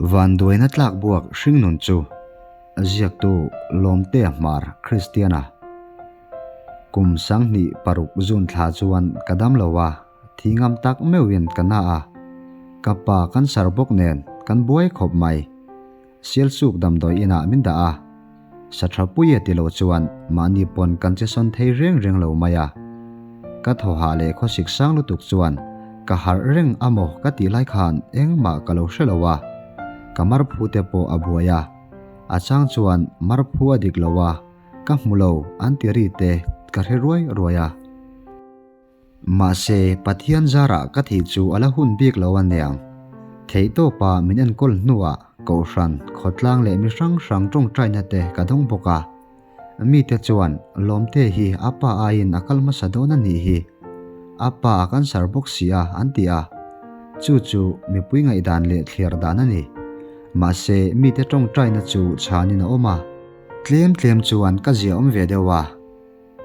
Vanduaina tlakbuak hringnun chu ziaktu Lawmtea Hmar Kristiana kum 26 zun thla chuan ka dam lo a, thi ngam tak meuhin ka na a, ka pa cancer bawk nen kan buai khawp mai. Sialsuk damdawi inah min dah a, sa tha pui e ti lo chuan mahni pawn kan che sawn thei reng reng lo mai a. Ka thaw hah leh khawsik sang lutuk chuan ka harh reng a maw ka tih lai khan engmah ka lo hre lo a, ka marphu te pawh a buai a, a chang chuan marphu a dik lo a, ka hmu lo an ti ri te ka hre ruai ruai a. Mahse, Pathian zarah ka thih chu a la hun bik lo a niang. Theihtawpa min enkawl hnuah Kohhran, khawtlang leh mi hrang hrang tawngtaina te ka dawng bawk a. Mite chuan, Lawmte hi a pa aiin a kal hmasa dawn a nih hi. A pa a cancer bawk si a, an ti a. Chu chu mipui ngaihdan leh thliar dan a ni. Mahse, mite tawngtaina chu chhanin a awm a. Tlem tlem chuan ka ziaawm ve deuh a.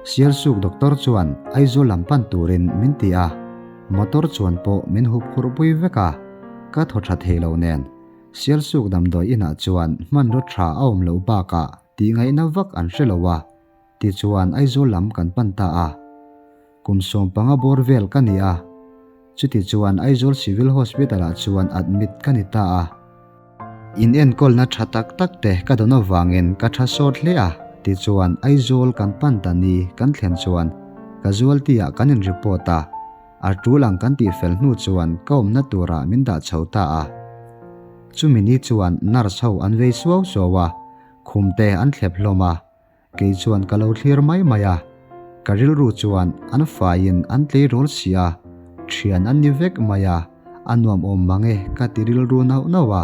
Sialsuk doctor chuan Aizawl lam pan turin min ti a, motor chuan pawh min hup khurh pui vek a, ka thaw tha thei lo nen. Sialsuk damdawi inah chuan hmanraw tha a awm loh bakah tih ngaihna vak an hre lo a, tichuan Aizawl lam kan pan ta a. Kum 15 bawr vel ka ni a, chutichuan Aizawl Civil Hospital ah chuan admit ka ni ta a. In enkawlna tha tak tak te ka dawn avangin ka tha sawt hle a, tichuan Aizawl kan pan ta ni kan thlen chuan casualty ah kan in report a, a tul ang kan tih fel hnu chuan ka awmna turah min dah chho ta a. Chumi ni chuan nurse ho an vei suau suau a, khum te an thlep hlawm a, Kei chuan ka lo thlir mai mai a, ka rilru chuan an faiin an tleirawl si a, thian an ni vek mai a, a nuam awm mang e ka ti rilru nauh nauh a.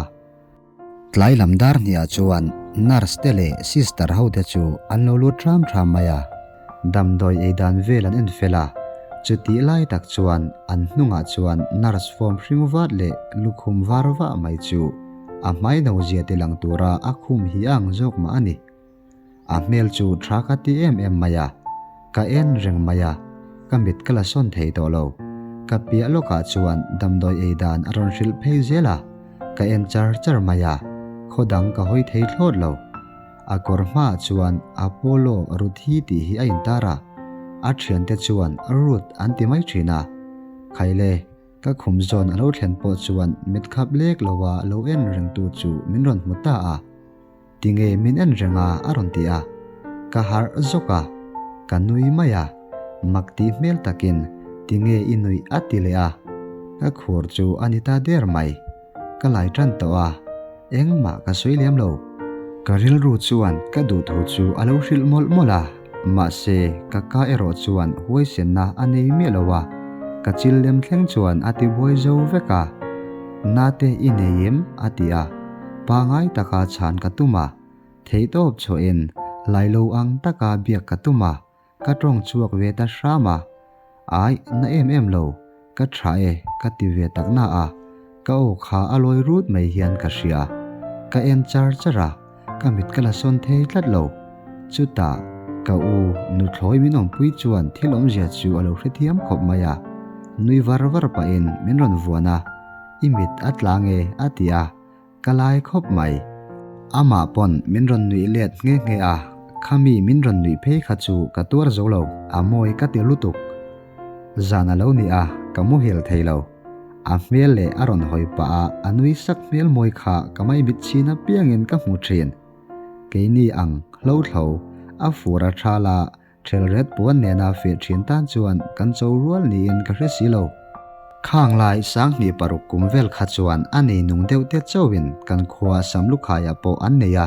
Tlai lam dar hniah chuan nurse te leh sister ho te chu an lo lut ram ram mai a, damdawi ei dan vel an en fel a, chutih lai tak chuan an hnungah chuan nurse form hring vat leh lukhum var vah mai chu a hmai no zia ti lang tura a khum hi a ang zawk mah a ni. A hmel chu tha ka ti em em mai a, ka en reng mai a, ka mit ka la sawn thei tawh lo. Ka piah lawkah chuan damdawi ei dan a rawn hrilh phei zel a, ka en char char mai a, khaw dang ka hawi thei thlawt lo. A kawr hmaah chuan Apollo Ruthi tih hi a intar a, a thiante chuan Ruth an ti mai thin a. Khaile, ka khum zawn a lo thlen pawh chuan mit khap lek loa lo en rengtu chu min rawn hmu ta a. Tinge min en reng a a rawn ti a, ka harh zawk a, ka nui mai a, mak tih hmel takin tinge i nuih a ti leh a, ka khur chu a ni ta der mai, ka lai tan tawh a, engmah ka sawi lem lo. Ka rilru chuan ka duhthu chu a lo hrilh mawlh mawlh a, mahse ka ka erawh chuan huaisenna a nei miah lo a, ka chil lem thleng chuan a ti buai zo vek a, Nate i nei em? a ti a, pangai taka chhan ka tum a, theihtawp chhuahin lai lo ang taka biak ka tum a, ka tawng chhuak ve ta hram a, Ai, na em em lo, ka tha e ka ti ve tak na a, ka aw kha a lawi rut mai hian ka hria, ka en char char a, ka mit ka la sawn thei tlat lo. Chutah, ka u nuthlawi min awmpui chuan thil awmzia chu a lo hrethiam khawp mai a, nui var var pahin min rawn vuan a, I mit a tla nge? a ti a, ka lai khawp mai. Amah pawn min rawn nuih let nghe nghe a, khami min rawn nuih phei kha chu ka tuar zo lo, a mawi ka ti lutuk. Zan a lo ni a, ka muhil thei lo. A hmel leh a rawn hawi pah a, a nui sak hmel mawi kha ka maimit chhin apiangin ka hmu thin. Keini ang hlothlo, a fur a thal a, thelret puan nena feh thin tan chuan kan cho rual niin ka hre si lo. Khang lai 26 kum vel kha chuan a nei nung deuh te chauhin kan khua Samlukhaiah pawh an nei a.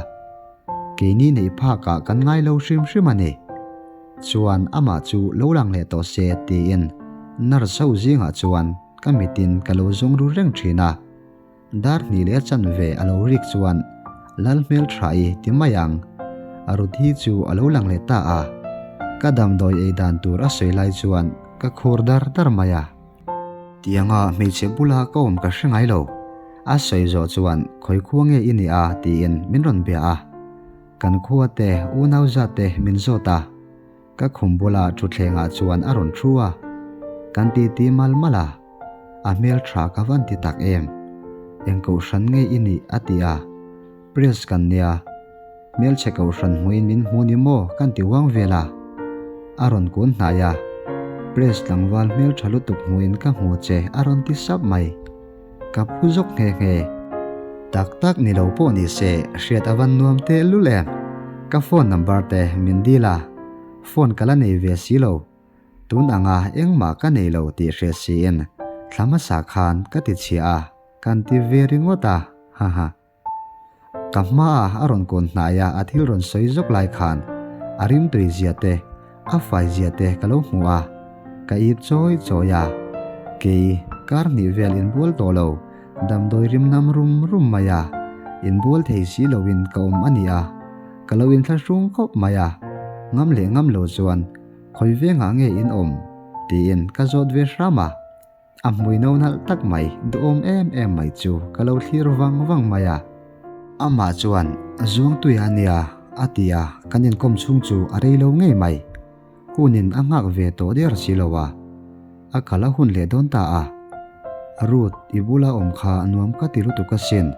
Keini neih phakah kan ngai lo hrim hrim a ni. Chuan amah chu lo lang leh tawh se tiin nurse ho zingah chuan ka mitin ka lo zawng ru reng thin a. Dar hnih leh chanve a lo rik chuan Lal hmel tha i ti mai ang. A Ruthi chu a lo lang leh ta a. Ka damdawi ei dan tur a sawi lai chuan ka khur dar dar mai a. Tianga hmeichhe bula ka awm ka hre ngai lo. A sawi zawh chuan khawi khua nge i nih a tiin min rawn bia a. Kan khua te unau zat te min zawt a. Ka khum bula thutthlengah chuan a rawn thu a, kan titi mal mal a, a hmel tha ka van ti tak em. Eng kohhran nge i nih? a ti a. Press kan nia. Hmelchhe kohhran hmuin min hmu ni maw kan ti uang vel a. A rawn kun hnai a. Press tlangval hmeltha lutuk hmuin ka hmu che a rawn ti sap mai. Ka phu zawk nghe nghe. Tak tak ni lo pawh ni se hriat a van nuam teh lul em. Ka phone number te min dil a. Phone ka la nei ve si lo. Tun anga engmah ka nei lo tih hriat siin thla hmasa khan ka ti chhia a, kan ti ve ringawt a, haha. Ka hmaah a rawn kawn hnai a, a thil rawn sawi zawk lai khan a rimtui zia te, a fai zia te ka lo hmu a, ka ip chawi chawi a. Kei, kar hnih vel inbual tawh lo, damdawi rim nam rum rum mai a, inbual thei si loin ka awm a ni a, ka lo inthlahrung khawp mai a, ngam leh ngam lo chuan Khawi vengah nge in awm? tiin ka zawt ve hram a. A hmui no nalh tak mai, duhawm em em mai chu ka lo thlir vang vang mai a. Amah chuan, Zuangtui a nia, a ti a, kan inkawm chhung chu a rei lo ngei mai. Hunin a nghak ve tawh der si lo a. A kal a hun leh dawn ta a. Ruth, i bula awm kha nuam ka ti lutuk asin.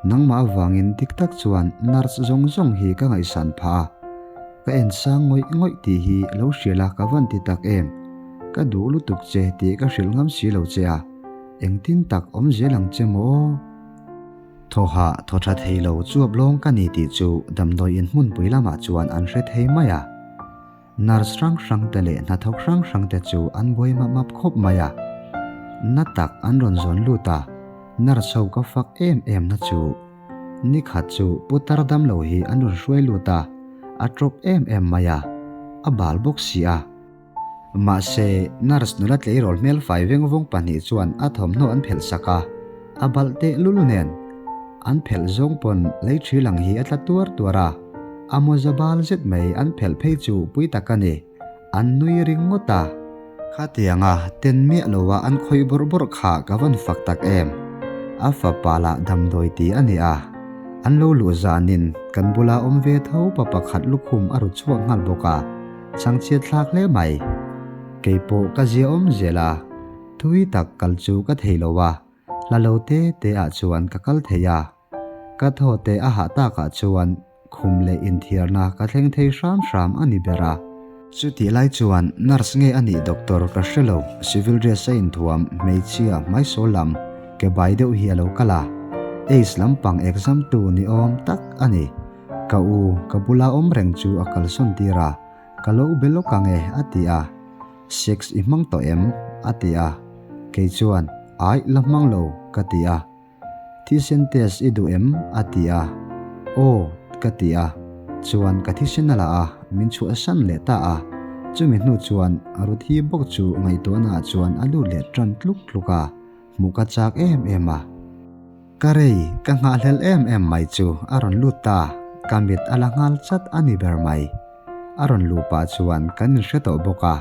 Nangmah avangin dik tak chuan nurse zawng zawng hi ka ngaihsan phah a. Ka en sang ngawih ngawih tih hi lo hria la ka van ti tak em. Ka duh lutuk che tih ka hrilh ngam si lo che a, engtin tak awm zel ang che maw? Thawha thaw tha thei lo chuap lawng ka ni tih chu damdawi in hmunpui lamah chuan an hre thei mai a. Nurse hrang hrang te leh hnathawk hrang hrang te chu an buai map map khawp mai a. Na tak an rawn zawn lut a, nurse ho ka fak em em na chu. Ni khat chu putar damlo hi an rawn hruai lut a, a tawp em em mai a, a bal bawk si a. Mahse, nurse nula tleirawl hmel fai vengvawng pahnih chuan a thawmhnaw an phelh sak a, a balh teh lul nen. An phelh zawng pawn lei thi lang hi a tla tuar tuar a, a mawza bal zet mai an phelh phei chu pui tak a ni. An nui ringawt a. Khatianga ten miah loa an khawih bawrh bawrh kha ka vawn fak tak em. A fapa lah damdawi ti a ni a. An lo luh zanin kan bula awm ve tho pa pakhat lukhum a ru chhuak nghal bawk a, chhangchhiat thlak hle mai. Keipawh ka zia awm zel a, thui tak kal chu ka thei lo a, hla lo te te ah chuan ka kal thei a. Ka thaw te a hah takah chuan khum leh inthiarna ka thleng thei hram hram a ni ber a. Chutih lai chuan nurse nge a nih doctor ka hre lo, civil dress a inthuam hmeichhia hmaisawl lam ke bai deuh hi a lo kal a, ACE lampang exam tu ni awm tak a ni. Ka u, ka bula awm reng chu a kalsawn tir a, ka lo be lawk ang e a ti a. Sex i hmang tawh em? a ti a. Kei chuan, Aih la hmang lo ka ti a. Thisen test i duh em? a ti a. Aw, ka ti a. Chuan ka thisen a la a, min chhuahsan leh ta a. Chumi hnu chuan Ruthi bawk chu ngaihtuahnaah chuan a lut leh tan tluk tluk a, hmuh ka chak em em a. Ka rei, ka nghahhlelh em em mai chu a rawn lut ta, ka mit a la nghal chat a ni ber mai. A rawn luh pah chuan kan inhre tawh bawk a,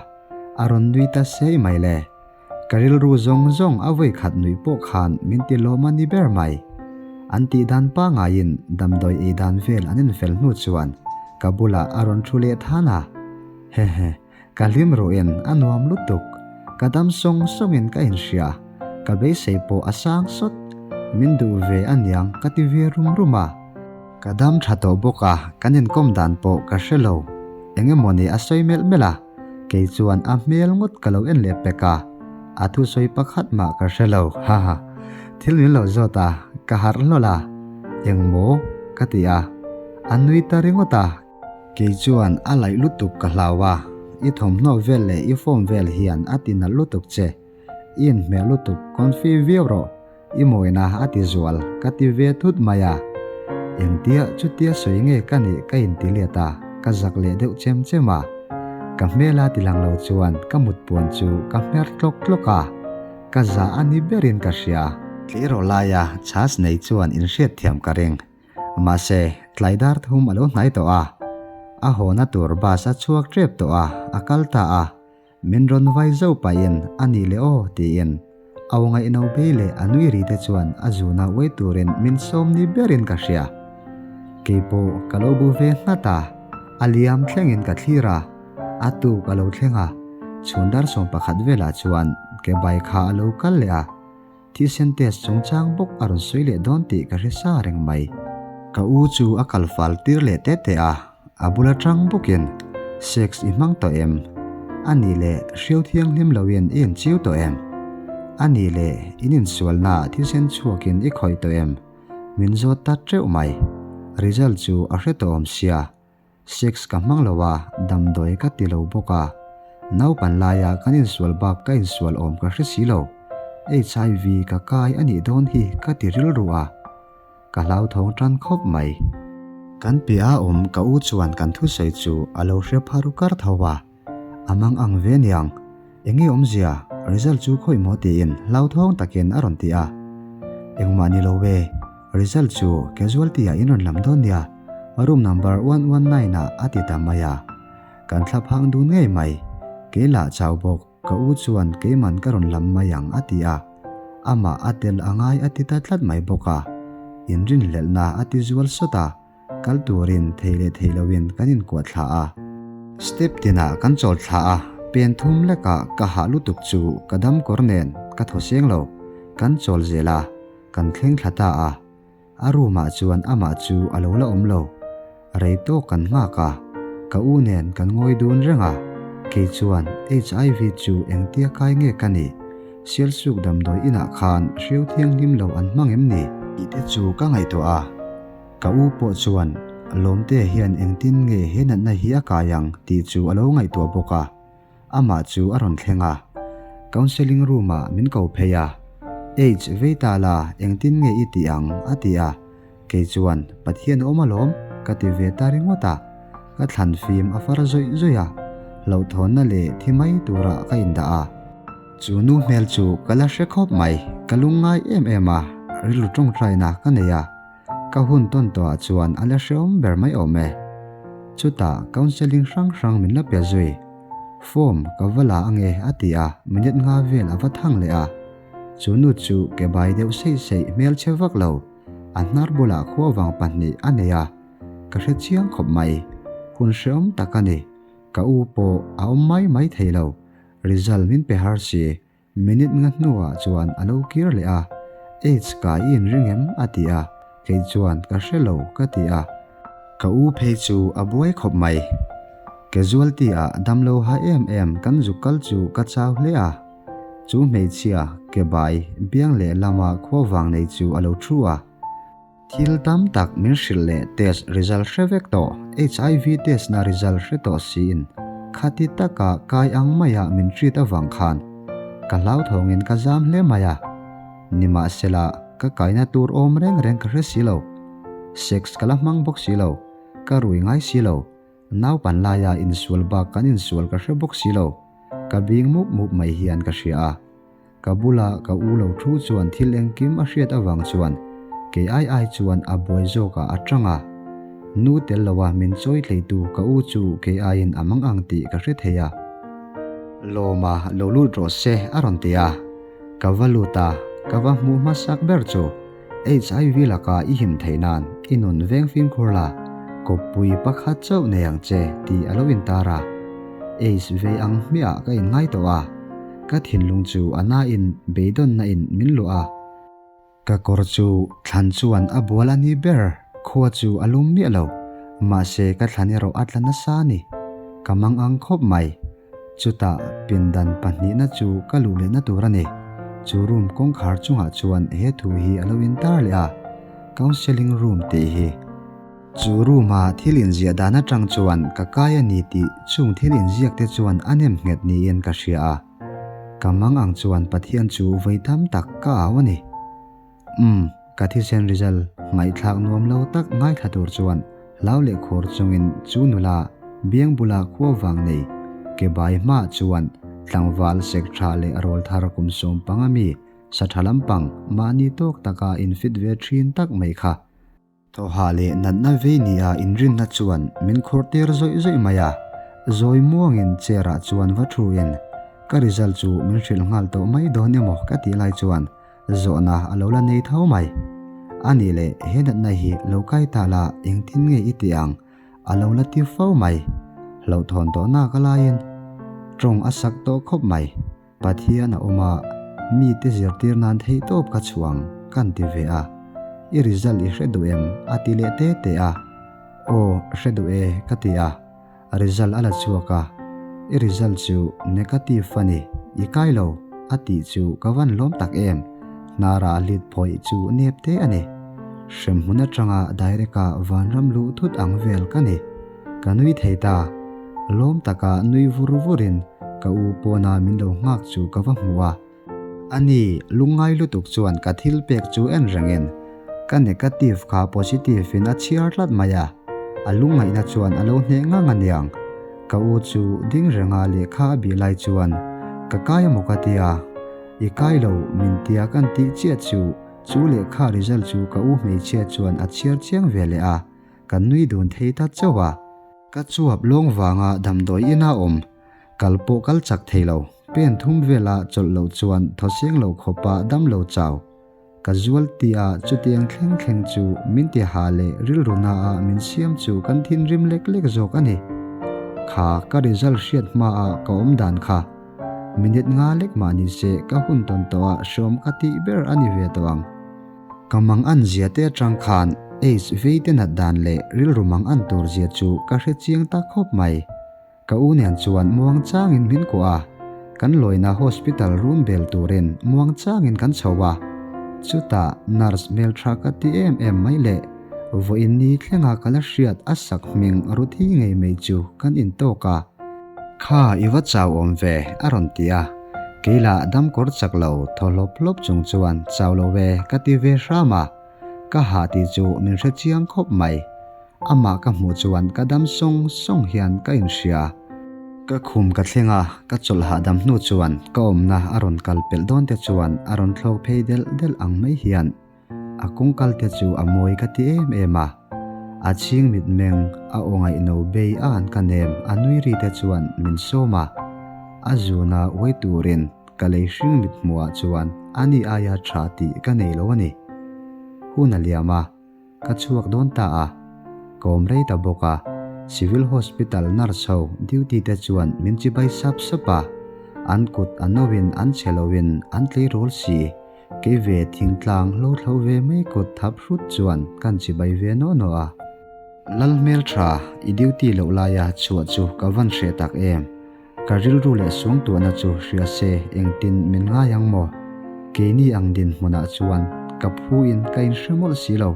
a rawn nui ta sei mai le. Ka rilru zawng zawng a vawi khat nuih pawh khan min ti lawm a ni ber mai. An tih dan pangaiin damdawi ei dan vel an infel hnu chuan ka bulah a rawn thu leh than a. Hehe, ka hlim ruhin a nuam lutuk. Ka dam sawng sawngin ka inhria, ka beisei pawh a sang sawt. Min duh ve a niang ka ti ve rum rum a. Ka dam tha tawh bawk a, kan inkawm dan pawh ka hre lo. Eng emaw ni a sawi melh melh a, kei chuan a hmel ngawt ka lo en leh pek a, a thusawi pakhat mah ka hre lo, haha. Thil min lo zawt a, ka harh hlawl a, eng maw? ka ti a, a nui ta ringawt a. Kei chuan a laih lutuk ka hlau a, i thawmhnaw vel leh i form vel hian a ti nalh lutuk che, i inhmeh lutuk confi viau rawh. I mawina a ti zual, ka ti ve thut mai a. Engtia chutia sawi nge ka nih ka inti let a, ka zak leh deuh chem chem a. Ka hmela ti lang lo chuan ka mutpuan chu ka hmer tlawk tlawk a, ka za a ni berin ka hria. Tleirawl laia chhas nei chuan inhriatthiam ka ring. Mahse, tlai dar thum a lo hnai tawh a. A hawna tur bus a chhuak tep tawh a, a kal ta a. Min rawn vai zauh pahin a nih leh aw tiin au ngaihno bei leh a nui ri te chuan a zuna uai turin min sawm ni berin ka hria. Keipawh ka lo bu ve nghat a, a liam thlengin ka thlir a, a tuk a lo thleng a, chhun dar 11 velah chuan ke bai kha a lo kal leh a. Thisen test chungchang bawk a rawn sawi leh dawn tih ka hre sa reng mai. Ka u chu a kal fal tir leh te te a, a bula tang bawkin, Sex i hmang tawh em? A nih leh hriau thianghlim loin i inchiu tawh em? A nih leh in insualnaah thisen chhuakin i khawih tawh em? Min zawt ta teuh mai. Result chu a hre tawh awm sia. Sex ka hmang lo a, damdawi ka ti lo bawk a. Naupan laia kan insual bak ka insual awm ka hre si lo. HIV ka kai a nih dawn hi ka ti rilru a. Ka hlauthawng tan khawp mai. Kan piah a awm ka u chuan kan thusawi chu a lo hre pha ru kar tho a. A mang ang ve niang. Enge awmzia, result chu khawi maw tiin hlauthawng takin a rawn ti a. Engmah ni lo e, result chu casualty ah in rawn lam dawn nia, room number 119 ah a ti ta mai a. Kan thla phang dun ngei mai. Kei lah chau bawk, ka u chuan keiman ka rawn lam mai ang a ti a. Amah a tel a ngai a ti ta tlat mai bawk a. Inrinhlelhna a ti zual sawt a. Kal turin thei leh thei loin kan inkuah thla a. Step tinah kan chawl thla a, pen thum lekah ka hah lutuk chu ka dam kawr nen ka thaw seng lo. Kan chawl zel a, kan thleng thla ta a. A room ah chuan amah chu a lo la awm lo. Rei tawk kan nghak a, ka u nen kan ngawi dun reng a. Kei chuan HIV chu engtia kai nge ka nih? Sialsuk damdawi inah khan hriau thianghlim lo an hmang em ni? Tih te chu ka ngaihtuah a. Ka u pawh chuan, Lawmte hian engtin nge he natna hi a kai ang tih chu a lo ngaihtuah bawk a. Amah chu a rawn thleng a. Counselling room ah min ko phei a. Aids vei ta la, engtin nge i tih ang? a ti a. Kei chuan, Pathian a awm alawm, ka ti ve ta ringawt a. Ka thlan fim a far zawih zawih a. Hlauhthawnna leh thi mai turah ka indah a. Chu nu hmel chu ka la hre khawp mai, ka lungngai em em a, rilru tawngtaina ka nei a. Ka hun tawn tawhah chuan a la hreawm ber mai awm e. Chutah counselling hrang hrang min la pe zui. Form ka va la ange a ti a, minute nga vel a va thang leh a. Chu nu chu ke bai deuh seih seih hmel che vak lo, a hnar bulah khuavang pahnih a nei a, ka hre chiang khawp mai. Hun hreawm tak a ni. Ka u pawh a awm mai mai thei lo. Result min pe har si. Minute nga hnuah chuan a lo kir leh a, Aids ka i inring em? a ti a, kei chuan ka hre lo ka ti a. Ka u phei chu a buai khawp mai. Casualty ah damlo ha em em kan zuk kal chu ka chau hle a. Chu hmeichhia ke bai biang leh lama khua vang nei chu a lo thu a. Thil tam tak min hrilh leh test result hre vek tawh, HIV test na result hre tawh siin khati taka kai ang maia min treat avang khan ka hlauthawngin ka zam hle mai a. Nimahsela, ka kaina tur awm reng reng ka hre si lo. Sex ka la hmang bawk si lo, ka rui ngai si lo, naupan laia insual bak kan insual ka hre bawk si lo, ka bing mup mup mai hian ka hria a. Ka bula ka u lo thu chuan thil engkim a hriat avang chuan kei ai ai chuan a buai zawkah a tang a. Nu tel loa min chawi thleitu ka u chu kei aiin a mang ang tih ka hre thei a. Lawma lo lut rawh se a rawn ti a. Ka va lut a, ka va hmuh hmasak ber chu HIV laka i him theih nan i nun veng fimkhur la, kawppui pakhat chauh nei ang che tih a lo intar a. Aids vei ang hmiah ka inngai tawh a, ka thinlung chu a nain beidawnna in min luah a. Ka kawr chu thlan chuan a bual a ni ber, khua chu a lum miah lo, mahse ka thlan erawh a tla nasa a ni. Ka mang ang khawp mai. Chutah pindan pahnihna chu ka luh lehna tur a ni. Chu room kawngkhar chungah chuan he thu hi a lo intar leh a, Counselling room tih hi. Chu room-a thil inziah dan atang chuan ka kai a ni tih chung thil inziak te chuan a nem nghet niin ka hria a. Ka mang ang chuan Pathian chu vawi tam tak ka au a ni. Umm, ka thisen result ngaihthlak nuam lo tak ngaithla tur chuan hlau leh khur chungin chu nula biang bula khua vang nei ke bai hmaah chuan tlangval sek tha leh rawl thar kum 15 mi sa tha lampang mahni tawk taka infit ve thin tak mai kha. Thawhah leh natna vei nia inrinna chuan min khawrh tir zawih zawih mai a, zawi muangin chair ah chuan va thuin ka result chu min hrilh nghal tawh mai dawn emaw ka tih lai chuan zawhna a lo la nei tho mai. A nih leh he natna hi lo kai ta la engtin nge i tih ang a lo la ti fo mai. Hlauhthawn tawh nak a laiin tawng a sak tawh khawp mai. Pathian a awm a, Mite zirtir nan theihtawp ka chhuang kan ti ve a. I result i hre duh em? a ti leh te te a. Aw, hre duh e ka ti a. Result a la chhuak a. I result chu negative a ni, i kai lo a tih chu ka van lawm tak em. Hnara lit phawih chu nep te a ni. Hremhmun atanga direct a vanram luh thut ang vel ka ni. Ka nui thei ta. Lawm taka nui vur vurin ka u pawna min lo nghak chu ka va hmu a. Ani, lungngai lutuk chuan ka thil pek chu en rengin ka negative kha positive in a chhiar tlat mai a. A lungngaihna chuan a lo hneh ngang aniang. Ka u chu ding renga lehkha a bih lai chuan ka kai amaw ka tia, i kai lo min tia kan tih chiah chu chu lehkha result chu ka u hmeichhia chuan a chhiar chiang ve leh a. Kan nui dun thei ta chauh a. Ka chuap lawng vanga damdawi ina awm, kal pawh kal chak thei lo, pen thum vela chawlh loh chuan thawseng lo khawpa dam lo chau. Ka zual tia chutiang thleng thleng chu min ti ha leh rilru naah min siam chu kan thinrim lek lek zawk a ni. Kha ka result hriat hmaah ka awm dan kha. Minute nga lek mah ni se ka hun tawn tawhah hreawm ka tih ber a ni ve tawh ang. Ka mang an zia te atang khan Ace vei te nat dan leh rilru mang an tur zia chu ka hre chiang ta khawp mai. Ka u nen chuan muang changin min kuah a, kan lawina hospital room bel turin muang changin kan chho a. Chutah nurse hmeltha ka ti em em mai leh vawiin ni thlenga ka la hriat a sak hming Ruthi ngei mai chu kan intawk a. Kha i va chau awm ve a rawn ti a. Keilah damkawr chak lo thaw hlawp hlawp chung chuan chau lo ve ka ti ve hram a, ka hah tih chu min hre chiang khawp mai. Amah ka hmuh chuan ka dam sawng sawng hian ka inhria. Ka khum ka thleng a, ka chawlh hahdam hnu chuan ka awmna a rawn kal pelh dawn te chuan a rawn thlawk phei delh delh ang mai hian A kawngkal te chu a mawi ka ti em em a, a chhing mitmeng a aw ngaihno bei a an ka nem a nui ri te chuan min sawm a, a zuna uai turin ka lei hring mit hmuhah chuan ani aia tha tih ka nei lo a ni. Hun a liam a, ka chhuak dawn ta a, ka awm rei ta bawk a, Civil Hospital nurse ho duty te chuan min chibai sap sap a, an kut a no in an chhe lo in an tleirawl si. Kei ve thingtlang hlo thlo ve mai kut thap hrut chuan kan chibai ve naw naw a. Lal hmeltha, i duty loh laia chhuah chu ka van hreh tak em? Ka rilru leh suangtuahna chu hria se engtin min ngai ang maw? Keini ang dinhmunah chuan ka phu in ka inhre mawlh si lo.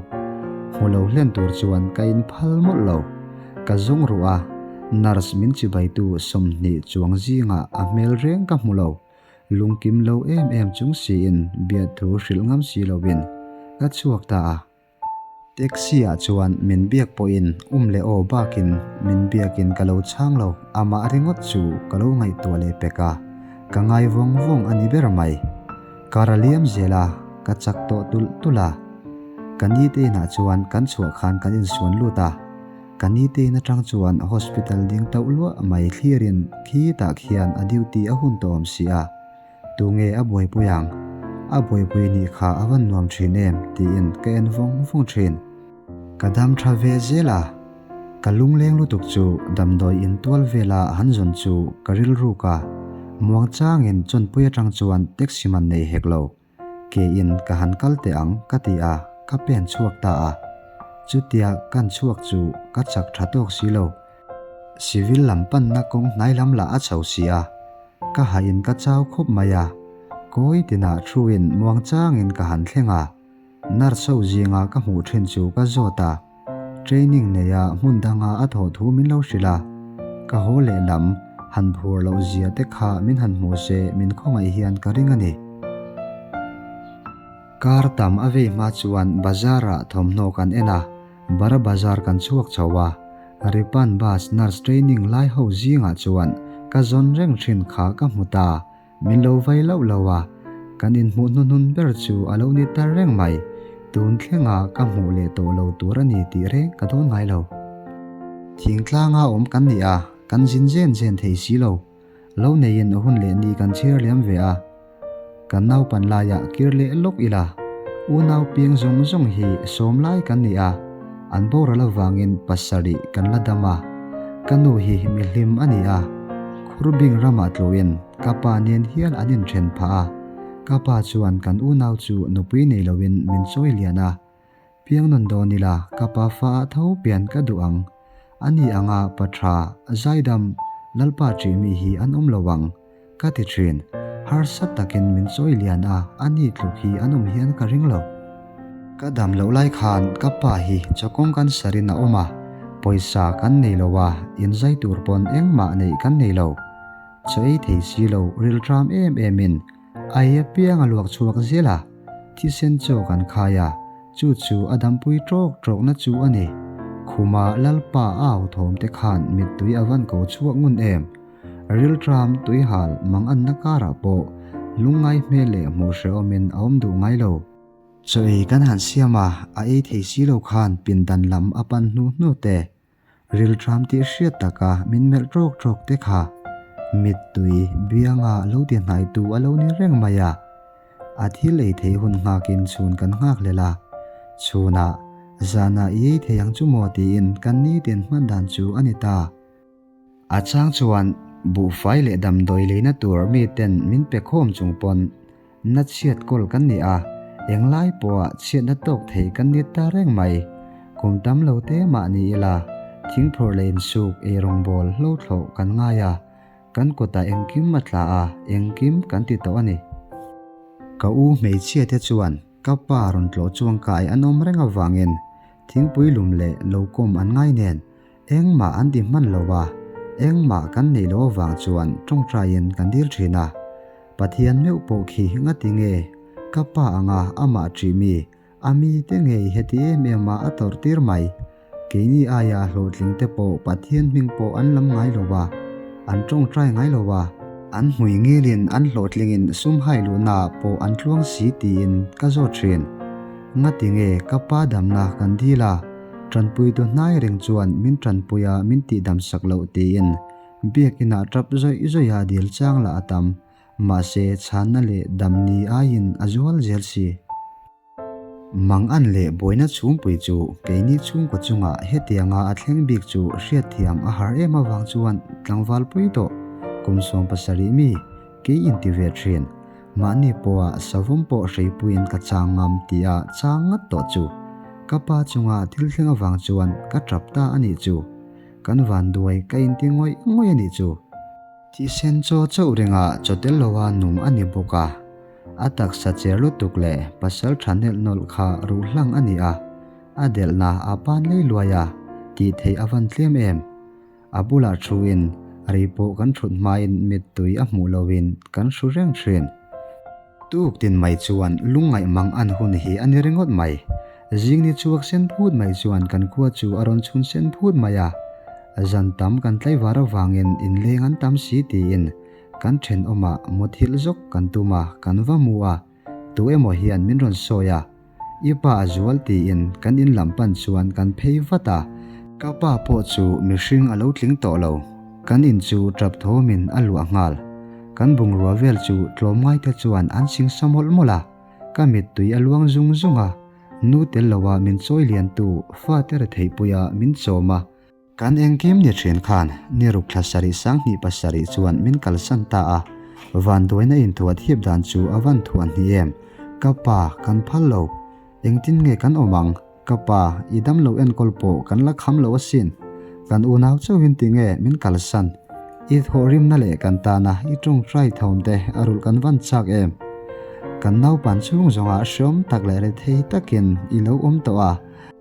Hmu lo hlen tur chuan ka inphal mawlh lo. Ka zawng ruh a, nurse min chibaitu 20 chuang zingah a hmel reng ka hmu lo. Lungkim lo em em chung siin biahthu hrilh ngam si lovin ka chhuak ta a. Taxi ah chuan min biak pawhin um leh aw bakin min biakin ka lo chhang lo, amah ringawt chu ka lo ngaihtuah leh pek a, ka ngai vawng vawng a ni ber mai. Kar a liam zel a, ka chak tawh tulh tulh a. Ka nite inah chuan kan chhuah khan kan insuan lut a. Ka nite in atang chuan hospital ding tauh luah mai thlirin khitah khian a duty a hun tawh awm si a, tunge a buaipui ang? A buaipui nih kha a van nuam thin em? tiin ka en vawng vawng thin. Ka dam tha ve zel a, ka lungleng lutuk chu damdawi in tual vela han zawn chu ka rilruk a, muangchangin chawnpui atang chuan taxi man nei hek lo. Ke in ka han kal teh ang ka ti a, ka pen chhuak ta a. Chutia kan chhuak chu ka chak tha tawk si lo. Civil lam panna kawng hnai lam lah a chho si a, ka hah in ka chau khawp mai a. Kawi tinah thu in muang changin ka han thleng a, nurse ho zinga ka hmuh thin chu ka zawt a. Training neia hmun danga a thawh thu min lo hrilh a, ka haw lehlam han phur loh zia te kha min han hmuh se min khawngaih hian ka ring a ni. Kar tam a vei hma chuan bazar ah thawmhnaw kan en a, Bara bazar kan chhuak chho a, Ripan bus nurse training lai ho zingah chuan ka zawn reng thin kha ka hmu ta. Min lo vai loh lo a, kan inhmuh hnuhnun ber chu a lo ni ta reng mai. Tun thlenga ka hmuh leh tawh lo tur a ni tih reng ka dawn ngai lo. Thingtlanga awm kan ni a, kan zin zen zen thei si lo. Lo neiin hun leh ni kan chhiar liam ve a. Kan naupan laiah kir leh lawk ila, unau piang zawng zawng hi sawm lai kan ni a, an boral avangin pasarih kan la dam a. Ka nu hi mihlim a ni a, Khurbing ramah tluin ka pa nen hian an inthen phah a. Ka pa chuan kan unau chu nupui nei loin min chawi lian a. Piang nawn dawn ila ka pa fa ah tho pian ka duh ang. Ani anga pa tha, zaidam, Lalpa ṭih mi hi an awm lo ang. Ka ti ṭhin. Harsa takin min chawi lian a, ani tluk hi an awm hian ka ring lo. Ka dam loh lai khan ka pa hi chawkawng cancer in a awm a, pawisa kan nei lo a, inzai tur pawn engmah neih kan nei lo. Chaw ei thei si lo rilṭam em em in a ei apiang a luak chhuak zel a, thisen chaw kan khai a, chu chu a dampui ṭawk ṭawkna chu a ni. Khuma Lalpa a au thawm te khan mittui a van ko chhuak ngun em? Rilṭam tuihal mang anna karah pawh lungngai hmel leh hmuh hrehawmin a awm duh ngai lo. Chaw ei kan han siam a, a ei thei si lo khan pindan lam a pan hnu hnu te. Rilṭam tih hriat taka min melh ṭawk ṭawk te kha mittui bianga lo ti hnaitu a lo ni reng mai a. A thil ei thei hun nghakin chhun kan nghak hlel a, chhunah zanah i ei thei ang chu maw tiin kan nitin hman dan chu a ni ta. A chang chuan buhfai leh damdawi leina tur miten min pe khawm chung pawn na chhiat kawl kan ni a, englai pawha chhiatna tawk thei kan ni ta reng mai. Kum tam lo te mah ni ila thingphur leh insuk eirawngbawl hlo thlawh kan ngai a, kan kutah engkim a tla a, engkim kan ti tawh a ni. Ka u hmeichhia te chuan ka pa rawn tlawh chuang kai an awm reng avangin thingpui lum leh lo kawm an ngai nen Engmah an ti hman lo a, engmah kan neih loh avang chuan tawngtaiin kan dil thin a. Pathian meuh pawh khi ngati nge ka pa anga amah ṭih mi, a mite ngei heti em em a a tawrh tir mai. Keini aia hlawhtling te pawh Pathian hming pawh an lam ngai lo a, an tawngtai ngai lo a, an hmui ngilin an hlawhtlingin sum hai luhnaah pawh an tluang si tiin ka zawt thin. Ngati nge ka pa damna kan dil a? Tanpuitu hnai reng chuan min tanpui a min tihdam sak loh tiin biakin ah tap zawih zawih a dil chang lah a tam, mahse chhanna leh dam ni aiin a zual zel si. Mang an leh buaina chhungpui chu keini chhungkaw chungah hetianga a thleng bik chu hriatthiam a har em avang chuan tlangval pui tawh kum 17 mi kei inti ve thin. Mahni pawha savawm pawh hreipuiin ka chang ngam tia chang ngat tawh chu ka pa chunga thil thleng avang chuan ka tap ta a nih chu. Kan vanduai ka inti ngawih ngawih a nih chu. Thisen chaw chauh ringa chaw tel loa nung a ni bawk a, a taksa cher lutuk leh pasal tha nelh nawlh kha ruh hlang a ni a, a delhna a pan lei luai a, tih theih a van tlem em. A bulah thuin rei pawh kan thut hmain mittui a hmuh loin kan hru reng thin. Tuk tin mai chuan lungngaih mang an hun hi a ni ringawt mai. Zing ni chhuak sen phut mai chuan kan khua chu a rawn chhun sen phut mai a. Zan tam kan tlaivar avangin inleng an tam si tiin kan thenawmah muthilh zawk kan tum a, kan va mu a. Tu emaw hian min rawn sawi a, I pa a zual tiin kan in lam pan chuan kan phei vat a. Ka pa pawh chu mihring a lo tling tawh lo, kan in chu tap thawmin a luah nghal. Kan bungrua vel chu tlawmngai te chuan an sing sa mawlh mawlh a, ka mittui a luang zung zung a, nu tel loa min chawi liantu fate retheihpuia min chawm a, Kan engkim ni thin khan ni ruk thla sarih 27 chuan min kalsan ta a, vanduaina inthuat hip dan chu a van thuah hni em? Ka pa, kan phal lo. Engtin nge kan awm ang? Ka pa, i dam lo enkawl pawh kan la kham lo asin. Kan unau chauhin tinge min kalsan? I thawhrimna leh kan tana i tawngtai thawmte a rulh kan van chak em? Kan naupan chhung zawngah hreawm tak leh rethei takin i lo awm tawh a,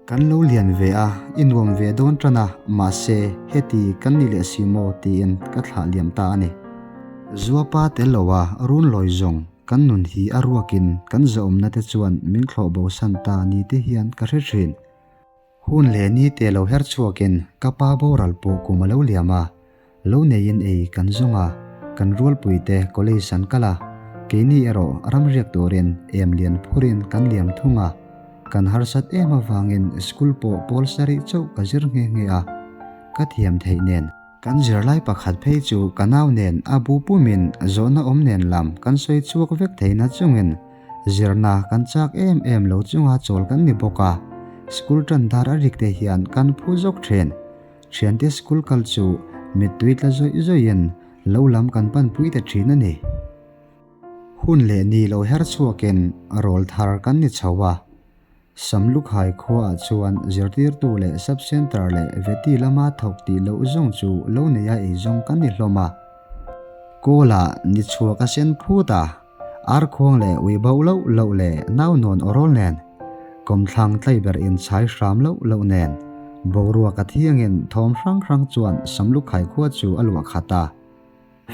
Kan lo lian ve a, i nuam ve dawn tan a, mahse, heti kan ni leh si maw tiin ka thlah liam ta a ni. Zuapa tel lo a, run lawi zawng, kan nun hi a ruakin kan zawmna te chuan min thlawh bo san ta ni te hian ka hre thin. Hun leh ni te lo her chhuakin ka pa boral pawh kum a lo liam a, Lo neiin ei kan zawng a, kan rualpuite college an kal a, keini erawh ramriak turin em lian phurin kan liam thung a. Kan harsat em avangin school pawh pawl sarih chauh ka zir nghe nghe a, ka thiam theih nen. Kan zirlai pakhat phei chu ka nau nen a bu pumin zawhna awm nen lam kan sawi chhuak vek theihna chungin zirna kan chak em em lo chunga chawl kan ni bawk a, school tan dar a rik te hian kan phu zawk thin. Thiante school kal chu mittui tla zawih zawihin lo lam kan panpui ta thin a ni. Hun leh ni lo her chhuakin rawlthar kan ni chho a. Samlukhai khuaah chuan zirtirtu leh sub-centre leh veti lama thawk tih loh zawng chu lo neia ei zawng kan ni hlawm a. Kawlah ni chhuak a sen phut a, arkhuang leh ui bauh loh loh leh naunawn awrawl nen, kawmthlang tlaiber inchhai hram loh loh nen, boruak a thiangin thawm hrang hrang chuan Samlukhai khua chu a luah khat a.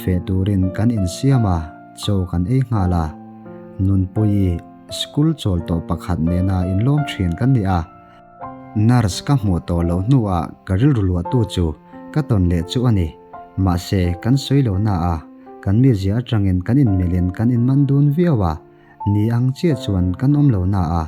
Feh turin kan insiam a, chaw kan ei nghal a. Nunpuii school chawl tawh pakhat nena inlawm thin kan ni a. Nurse ka hmuh tawh loh hnuah ka rilru luahtu chu ka tawn leh chu a ni. Mahse, kan sawi lo na a, kan mizia atangin kan inmelin kan inman dun viau a. Ni ang chiah chuan kan awm lo na a,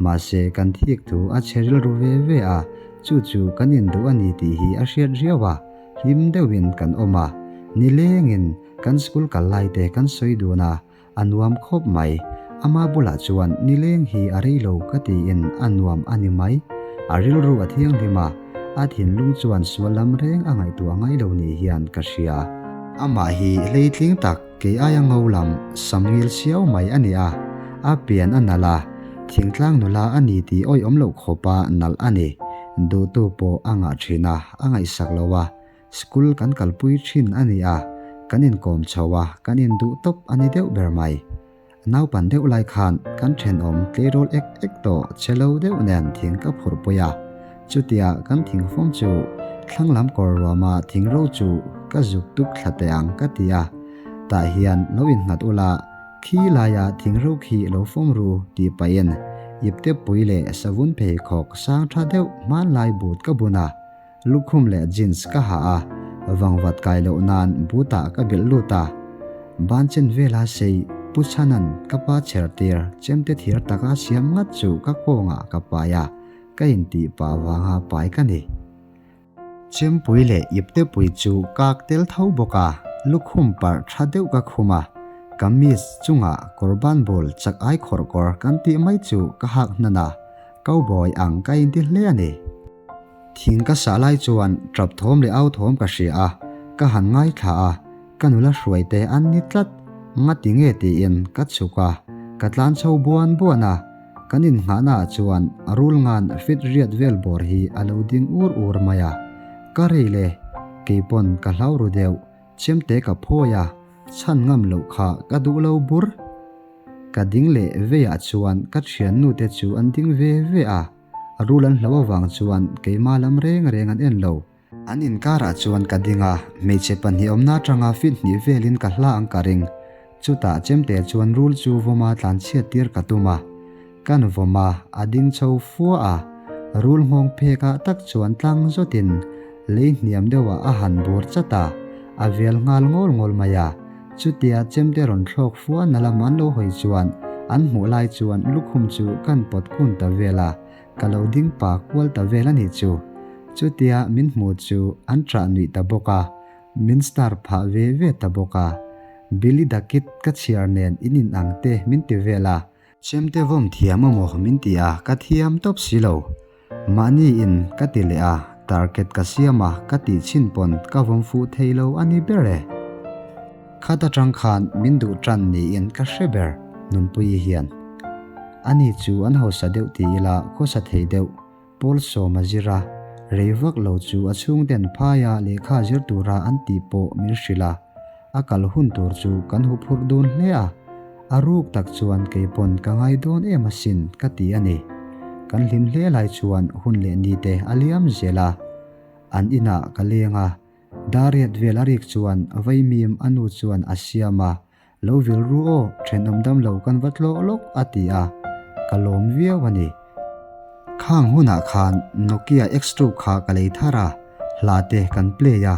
mahse kan thik thu a chhe rilru ve ve a, chu chu kan induh a ni tih hi a hriat riau a. Hlim deuhin kan awm a, nilengin kan school kal lai te kan sawi dun a, a nuam khawp mai. Ama bulah chuan nileng hi a rei lo ka tiin a nuam a ni mai. A rilru a thianghlim a, a thinlung chuan sual lam reng a ngaihtuah ngai lo ni hian ka hria. Amah hi hleitling tak kei aia ngo lam sam ngil siau mai a ni a, a pian a nalh a, thingtlang nula a ni tih awihawm loh khawpa nalh a ni. Duhtu pawh a ngah thin a, a ngaihsak lo a, school kan kalpui thin a ni a, kan inkawm chho a, kan induh tawp a ni deuh ber mai. Naupan deuh lai khan kan thenawm tleirawl ek ek tawh che lo deuh nen thing ka phurh pui a, chutia kan thingfawm chu thlang lam kawr ruama thing ro chu ka zuk tuk thla teh ang ka ti a, tah hian lo innghat ula, Khi laia thing ro khi lo fawm ru tih pahin ipte pui leh savun pheikhawk sang tha deuh hmanlai boot ka bun a, lukhum leh jeans ka ha a, vangvat kai loh nan boot-ah ka bilh lut a. Ban chen vela sei Pu Chhanan ka pa chher tir chemte thir taka siam ngat chu ka kawngah ka pai a, ka intih pah vanga pai ka ni. Chempui leh iptepui chu kak tel tho bawk a, lukhum parh tha deuh ka khum a, kamis chungah kawrban bul chak ai khawrh kawr kan tih mai chu ka hak hnan a, cowboy ang ka inti hle a ni. Thing ka sah lai chuan tap thawm leh au thawm ka hria a, ka han ngaithla a, ka nula hruai te an ni tlat, ngati nge tiin ka chhuk a, ka tlan chho buan buan a, Kan innghahnaah chuan a rul ngan fit riat vel bawr hi a lo ding ur ur mai a. Ka rei le, keipawn ka hlau ru deuh, chemte ka phawi a, chhan ngam loh kha ka duh lo bur. Ka ding leh veiah chuan ka thiannute chu an ding ve ve a, a rul an hlau avang chuan keimah lam reng reng an en lo. An inkarah chuan ka ding a, hmeichhe pahnih awmna atanga fit hnih velin ka hla ang ka ring. Chutah chemte chuan rul chu vawma tlanchhiat tir ka tum a. Kan vawm a, a ding chho fua a. Rul nghawng phekah tak chuan tlang zawtin lei hniam deuhah a han bur chat a, a vel nghal ngawl ngawl mai a. Chutia chemte rawn thlawk fua na lam an lo hawi chuan an hmuh lai chuan lukhum chu kan pawt kun ta vel a. Ka lo ding pa kual ta vel a nih chu. Chutia min hmu chu an ṭah nuih ta bawk a, min star phah ve ve ta bawk a. Billy the Kid ka chhiar nen in in ang te min ti vel a. Chemte vawm thiam amaw min ti a, ka thiam tawp si lo. Mahni in ka ti leh a, target ka siam a, ka tih chhin pawn ka vawm fuh thei lo a ni ber e. Khat atang khan min duh tan niin ka hre ber Nunpuii hian. Ani chu an hausa deuh ti ila khawsa thei deuh, Paul sawm a zir a, rei vak lo chu a chhungten phaia lehkha zir tura an tih pawh min hrilh a, a kal hun tur chu kan hu phurh dun hle a, a ruk tak chuan keipawn ka ngai dawn em asin ka ti a ni. Kan hlim hle lai chuan hun leh nite a liam zel a, an inah ka leng a, Dariat vel a rik chuan vaimim a nu chuan a siam a, Lo vil ru aw, thenawm dam lo kan va tlawh lawk a ti a, ka lawm viau a ni. Khang hunah khan Nokia X2 kha ka lei thar a, hla te kan play a,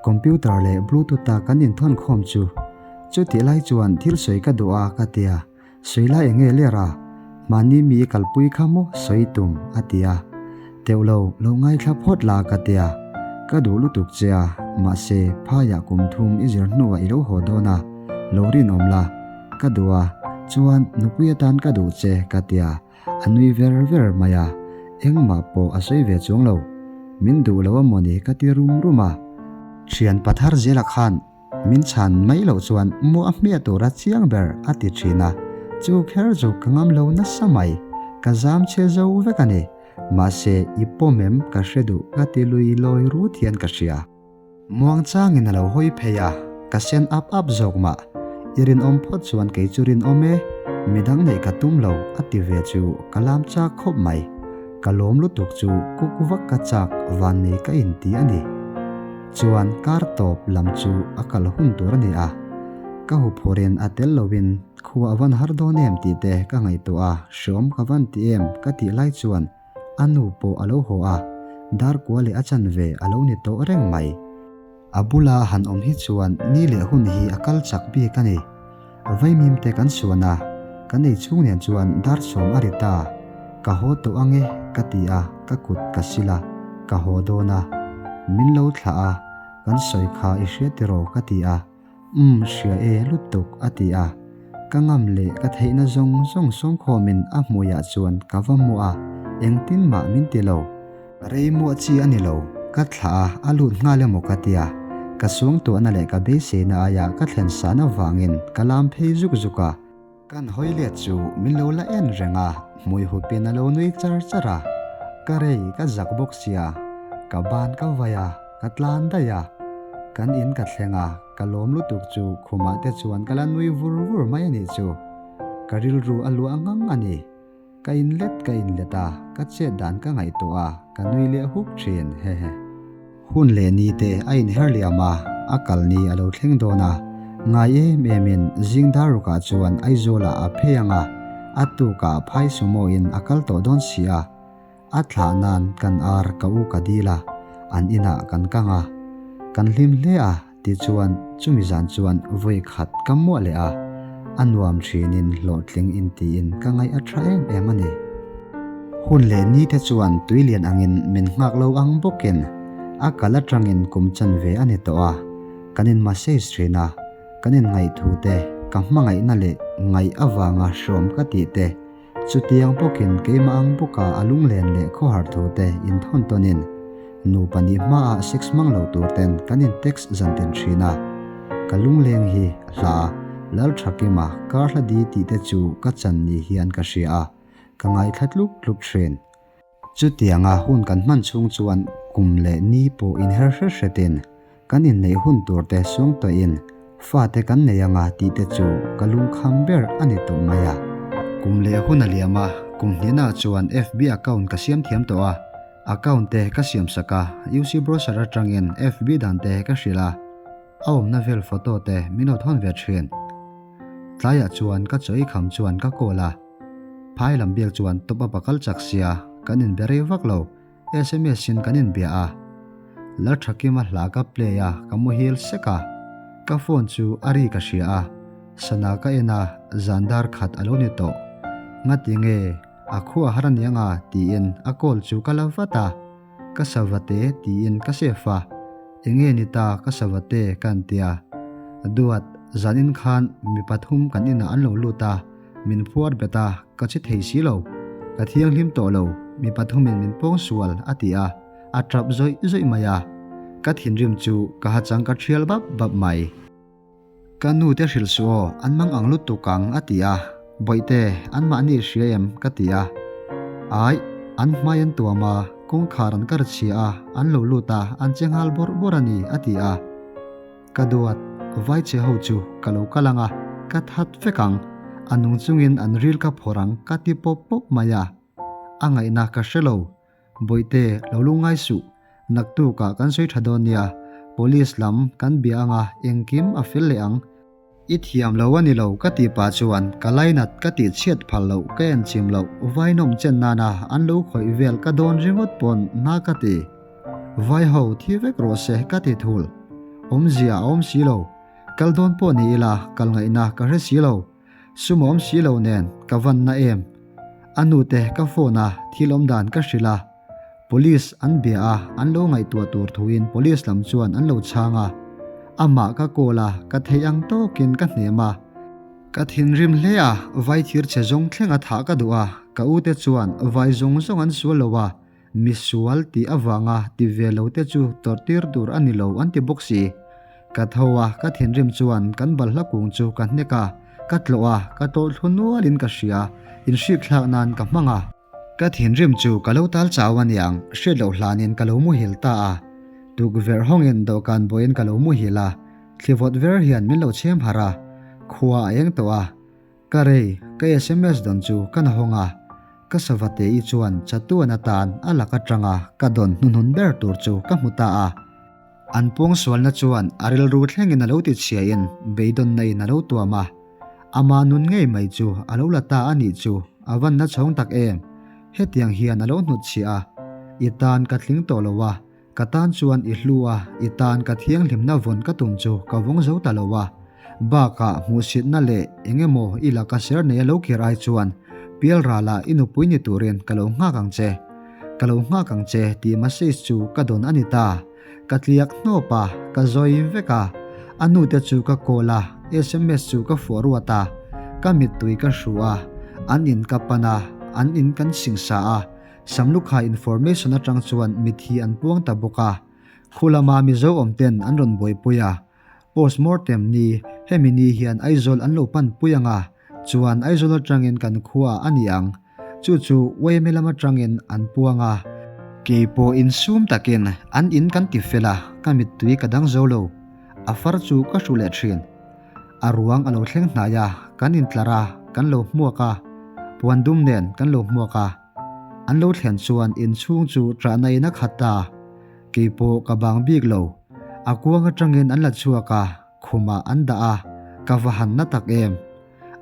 computer leh bluetooth a kan inthawn khawm chu. Chutih lai chuan thil sawi ka duh a ka tia, Sawi lai eng nge ler a? Mahni mi i kalpui kha maw sawi tum? a ti a. Teuh lo, lo ngaithla phawt la ka ti a. Ka duh lutuk che a, mahse phaiah kum thum i zir hnuah i lo haw dawn a, lo rinawm la. Ka duh a, chuan nupui atan ka duh che ka ti a, a nui ver ver mai a. Engmah pawh a sawi ve chuang lo. Min duh lo a mawni ka ti rum rum a. Thian pathar zela khan. Min chhan mai loh chuan muah hmiah tura chiang ber a ti thin a, chu kher chu ka ngam lo nasa mai, ka zam chhe zo vek a ni. Mahse i pawm em ka hre duh ka ti lui lawi rut hian ka hria. Muang changin a lo hawi phei a, ka sen ap ap zawk mah. I rinawm phawt chuan kei chu rinawm e, midang neih ka tum lo a ti ve chu ka lam chak khawp mai. Ka lawm lutuk chu kuk vak ka chak van nei ka inti a ni. Chuan kar tawp lam chu a kal hun tur a ni a, ka huphurhin a tel loin khua a van har dawn em tih te ka ngaihtuah a, hreawm ka van ti em ka tih lai chuan A nu pawh a lo haw a, dar kua leh a chanve a lo ni tawh reng mai. A bula han awm hi chuan ni leh hun hi a kal chak bik a ni. Vaimim te kan suan a, kan ei chhung nen chuan dar sawm a ri ta. Ka haw tawh ang e ka ti a, ka kut ka sil a, ka haw dawn a. Min lo thlah a, kan sawi kha i hria tiraw ka ti a. Umm hria e lutuk a ti a, ka ngam leh ka theihna zawng zawng sawmkhawmin a hmuiah chuan ka va hmu a, engtin mah min ti lo. Rei muah chi a ni lo, ka thlah a, a lut nghal emaw ka ti a, ka suangtuahna leh ka beiseina aia ka thlen san avangin ka lam phei zuk zuk a. Kan hawi let chu min lo la en reng a, hmui hupin a lo nui char char a. Ka rei ka zak bawk sia, ka ban ka vai a, ka tlan daih a. Kan in ka thleng a, ka lawm lutuk chu khumah te chuan ka la nui vur vur mai a nih chu. Ka rilru a luah ngang a ni. Ka inlet ka inlet a, ka chet dan ka ngaihtuah a, ka nui leh huk thin, hehe. Hun leh ni te a inher liam a, a kal ni a lo thleng dawn a, ngai em em in zing dar rukah chuan Aizawlah a phei ang a, a tukah phai sumo in a kal tawh dawn si a. A thlah nan kan ar ka u ka dil a, an inah kan kang a. Kan hlim hle a, tichuan chumi zan chuan vawi khat ka muah leh a, a nuam thinin hlawhtling intiin ka ngaih a tha em em a ni. Hun leh ni te chuan tui lian angin min nghak lo ang bawkin a kal atangin kum chanve a ni tawh a, kan in message thin a, kan in ngaihthu te, ka hmangaihna leh ngaih avanga hrawm ka tih te, Chutiang bawkin keimah ang bawka a lunglen leh khawhar thu te inthawn tawnin nupa nih hmaah sex hmang lo tur ten kan in text zan tin thin a. Ka lungleng hi hla Lalthakima kar hla di tih te chu ka chan ni hian ka hria a, ka ngaithla tluk tluk thin. Chutianga hun kan hman chhung chuan kum leh ni pawh inher hret hretin kan inneih hun tur te sung tawhin fate kan nei anga tih te chu ka lungkham ber a ni tawh mai a. Kum leh hun a liam a, kum hnihnaah chuan FB account ka siam thiam tawh a, account te ka siam sak a, UC browser atangin FB dan te ka hrilh a, a awmna vel photo te min lo thawn ve thin. Tlaiah chuan ka chaw ei kham chuan ka call a. Phai lam biak chuan top up a kal chak sia, kan inbe rei vak lo, sms in kan inbia a. Lalthakima hla ka play a, ka muhil sek a. Ka phone chu a ri ka hria a, sana ka en a, zan dar khat a lo ni tawh. Ngati nge, a khua har aniang a tiin a call chu ka la vat a. Ka savate tiin ka save a, enge ni ta ka savate ka an tia. Duat, zanin khan mi pathum kan inah an lo lut a. Min phuar bet a, ka che thei si lo. Ka thianghlim tawh lo, mi pathumin min pawng sual, a ti a, a tap zawih zawih mai a. Ka thinrim chu ka ha chang ka thial bap bap mai. Ka nu te hrilh suh aw, an mang ang lutuk ang, a ti a. Bawihte, anmahni hria em? ka ti a. Aih, an hmai an tuam a, kawngkhar an kar chhia a, an lo lut a, an che nghal bawrh bawrh a ni, a ti a. Ka duat, vai che ho chu ka lo kal ang a, ka that vek ang, a nung chungin an ril ka phawrh ang ka ti pawp pawp mai a. A ngaihna ka hre lo. Bawihte, lo lu ngai suh, naktukah kan sawi tha dawn nia, police lam kan bia ang a, engkim a fel leh ang. I thiam lo a ni lo ka tih pah chuan ka lainat ka tih chhiat phal loh ka en chim loh vai nawm chen nana an lo khawih vel ka dawn ringawt pawn na ka ti. Vai ho thi vek rawh se ka ti thul. Awmzia a awm si lo. Kal dawn pawh ni ila kal ngaihna ka hre si lo. Sum a awm si lo nen ka van na em. A nute ka phone a thil awm dan ka hrilh a. Police an bia a an lo ngaihtuah tur thuin police lam chuan an lo chhang a. Amah ka call a ka theih ang tawkin ka hnem a. Ka thinrim hle a, vai thir chhe zawng thleng a thah ka duh a, ka ute chuan vai zawng zawng an sual lo a, Misual tih avanga ti ve lo te chu tawrh tir tur a ni lo an ti bawk si. Ka tho a, ka thinrim chuan kan balhla kung chu ka hnek a, ka tlawh a, ka tlawh thlu nualin ka hria, inhrik thlak nan ka hmang a. Ka thinrim chu ka lo tal chau aniang, hriat loh hlanin ka lo muhil ta a. Tukverh hawngin dawhkan buaiin ka lo muhil a, thli vawt ver hian min lo chhem harh a, khua a eng tawh a. Ka rei, ka sms dawn chu ka na hawng a, ka Savatei chuan chatuan atan a lak atanga ka dawn hnuhnun ber tur chu ka hmu ta a. An pawngsualna chuan a rilru thlengin a lo ti chhiain beidawnna in a lo tuam a. Ama nun ngei mai chu a lo la ta a nih chu a van na chhawng tak em. Hetiang hian a lo hnutchhiah a, I tan ka tling tawh lo a, ka tan chuan i hlu a, i tan ka thianghlimna vawn ka tum chu ka vawng zo ta lo a. Bakah hmuhsitna leh eng emaw i laka ser nei a lo kir ai chuan pialralah i nupui ni turin ka lo nghak ang che. Ka lo nghak ang che tih message chu ka dawn a ni ta. Ka tliak hnawp a, ka zawi vek a. A nute chu ka call a, sms chu ka fuah ruat a. Ka mittui ka hru a, an in ka pan a, an in kan singsa a. Samlukha information atang chuan mithi an puang ta bawk a. Khu lama Mizo awm ten an rawn buaipui a. Postmortem ni, hemi ni hian Aizawl an lo pan pui ang a, chuan Aizawl atangin kan khua a ni ang. Chu chu Uaime lam atangin an puang a. Kei pawh insum takin an in kan ti fel a, ka mittui ka dang zo lo. A far chu ka hru leh thin. A ruang a lo thleng hnai a, kan intlar a, kan lo hmuak a. Puan dum nen kan lo hmuak a. An lo thlen chuan inchhung chu ṭahna in a khat ta. Kei pawh ka bang bik lo. A kuang atangin an la chhuak a, khumah an dah a, ka va han na tak em.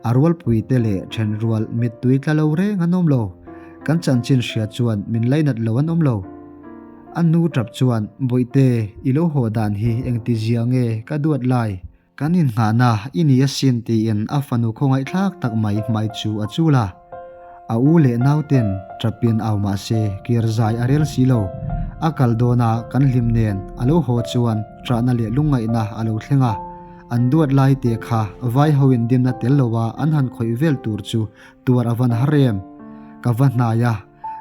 A rualpuite leh ṭhenrual mittui tla lo reng an awm lo. Kan chanchin hria chuan min lainat lo an awm lo. A nu ṭap chuan, Bawihte, i lo haw dan hi engtizia nge ka duat lai? Kan innghahna i ni asin tiin a fanu khawngaihthlak tak mai hmai chu a chul a. A u leh nauten ṭapin au mah se kir zai a rel si lo. A kal dawna kan hlim nen a lo haw chuan ṭahna leh lungngaihna a lo thleng a. An duat lai te kha vai hoin dimna tel loa an han khawih vel tur chu tuar a van har em? Ka va hnai a.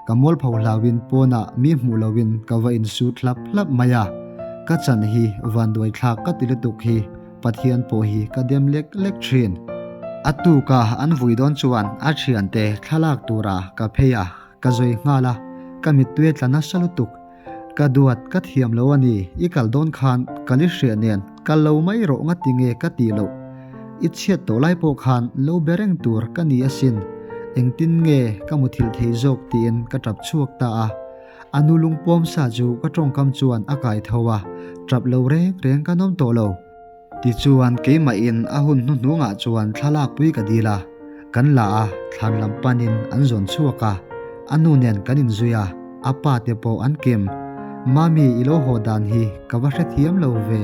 Ka mualpho hlauin pawnah mi hmuh loin ka va insut hlap hlap mai a, ka chan hi vanduai thlak ka ti lutuk hi Pathian pawh hi ka dem lek lek thin. A tuka an vui dawn chuan a thiante thlalak tura ka phei a, ka zawi nghal a, ka mittui a tla nasa lutuk. Ka duat ka thiam lo a ni, i kal dawn khan kal i hriah nen kal lo mai rawh nga ti nge ka tih loh. I chhiat tawh lai pawh khan lo be reng tur ka ni asin, engtin nge ka muthilh thei zawk tiin ka tap chhuak ta a. A nu lungpuam sa chu ka tawngkam chuan a kai tho a, tap lo reng reng ka nawm tawh lo. Tichuan keimahin a hun hnuhnungah chuan thlalak pui ka dil a, kan la a, thlan lam panin an zawn chhuak a, a nu nen kan inzui a, a pa te pawh an kim. Mami i lo haw dan hi ka va hrethiam lo ve,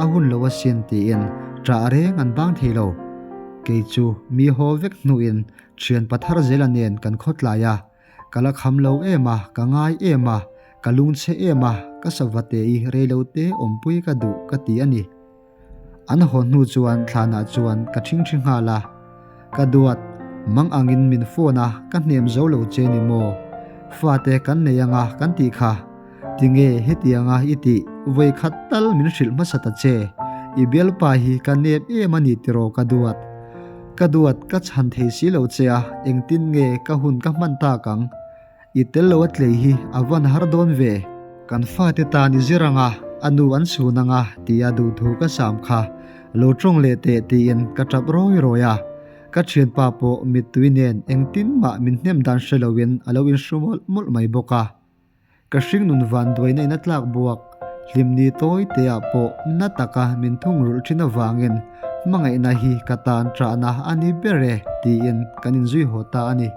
a hun lo asin tiin ṭah reng an bang thei lo. Kei chu mi haw vek hnuin ṭhian pathar zela nen kan khawtlai a, Ka la kham lo em a, ka ngai em a, ka lungchhe em a, ka savate i reilote awmpui ka duh ka ti a ni. An haw hnu chuan thlanah chuan ka ṭhingṭhi nghal a, Ka duat, mang angin min phone a, ka hnem zo lo che ni maw? Fate kan nei anga kan tih kha, tinge hetianga i tih vawi khat tal min hrilh hmasa ta che, i bialpa hi ka nep em a ni tiraw ka duat? Ka duat ka chhan thei si lo che a, engtin nge ka hun ka hman tak ang? I tel lo a tlei hi a van har dawn ve. Kan fate tan i zir ang a, a nu an chhun ang a tia duhthu ka sam kha lo tawng leh teh tiin ka tap rawi rawi a. Ka thianpa pawh mittui nen engtin mah min hnem dan hre loin a lo inhru mawlh mawlh mai bawk a. Ka hringnun vanduaina in a tlak buak, hlimni tawi te ah pawh na taka min thungrulh thin avangin hmangaihna hi ka tan ṭahna a ni ber e tiin kan inzui haw ta a ni.